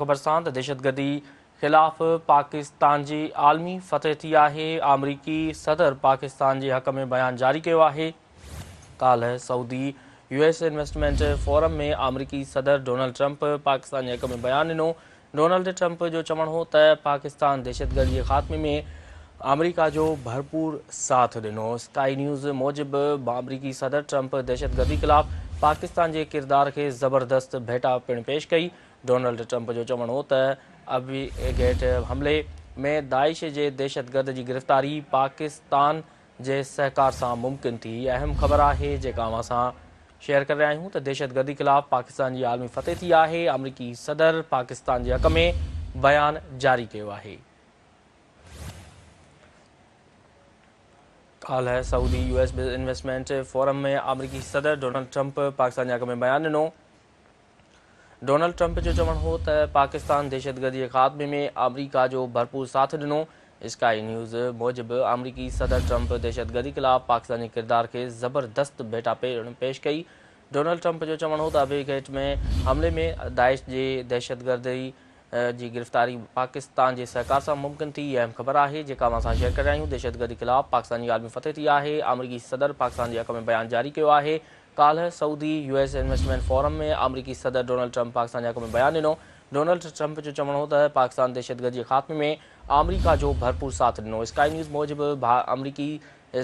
خبر سان ته دهشتگردي خلاف پاڪستان جي عالمي فتح ٿي آهي، آمريڪي صدر پاڪستان جي حق ۾ بيان جاري ڪيو آهي. ڪالهه Saudi U S investment forum ۾ آمريڪي صدر ڊونلڊ ٽرمپ پاڪستان جي حق ۾ بيان ڏنو. ڊونلڊ ٽرمپ جو چوڻ هو ته پاڪستان دهشتگردي جي خاتمي ۾ آمريڪا جو ڀرپور ساٿ ڏنو. اسڪائي نيوز موجب آمريڪي صدر ٽرمپ دهشتگردي خلاف پاڪستان جي ڪردار کي زبردست ڀيٽا پڻ پيش ڪئي. ڊونلڊ ٽرمپ جو چوڻ هو ته ابي گيٽ حملي ۾ داعش جي دهشتگرد جي گرفتاري پاڪستان جي سهڪار سان ممڪن ٿي. اهم خبر آهي جيڪا اوهان سان شيئر ڪري رهيا آهيون ته دهشتگردي خلاف پاڪستان جي عالمي فتح ٿي آهي، آمريڪي صدر پاڪستان جي حق ۾ بيان جاري ڪيو آهي. ڪالهه Saudi U S investment forum ۾ آمريڪي صدر ڊونلڊ ٽرمپ پاڪستان جي حق ۾ بيان ڏنو. ڊونلڊ ٽرمپ جو چوڻ هو ته پاڪستان دهشتگردي جي خاتمي ۾ آمريڪا جو ڀرپور ساٿ ڏنو. اسڪائي نيوز موجب آمريڪي صدر ٽرمپ دهشتگردي خلاف پاڪستان جي ڪردار کي زبردست ڀيٽا پيش ڪئي. ڊونلڊ ٽرمپ جو چوڻ هو ته ابي گيٽ ۾ حملي ۾ داعش جي دهشتگردي جي گرفتاري پاڪستان جي سهڪار سان ممڪن ٿي. اهم خبر آهي جيڪا اوهان سان شيئر ڪري رهيا آهيون. دهشتگردي خلاف پاڪستان جي عالمي فتح ٿي آهي. آمريڪي صدر پاڪستان جي حق ۾ بيان جاري ڪيو آهي. ڪالهه Saudi U S investment forum ۾ آمريڪي صدر ڊونلڊ ٽرمپ پاڪستان جي حق ۾ بيان ڏنو. ڊونلڊ ٽرمپ جو چوڻ هو ته پاڪستان دهشتگردي جي خاتمي ۾ آمريڪا جو ڀرپور ساٿ ڏنو. اسڪائي نيوز موجب آمريڪي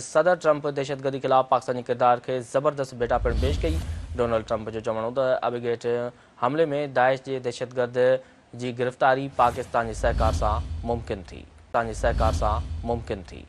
صدر ٽرمپ دهشتگردي خلاف پاڪستان جي ڪردار کي زبردست ڀيٽا پڻ پيش ڪئي. ڊونلڊ ٽرمپ جو چوڻ هو ته ابي گيٽ حملي ۾ داعش جي دهشتگرد جي گرفتاري پاڪستان جي سهڪار سان ممڪن ٿي.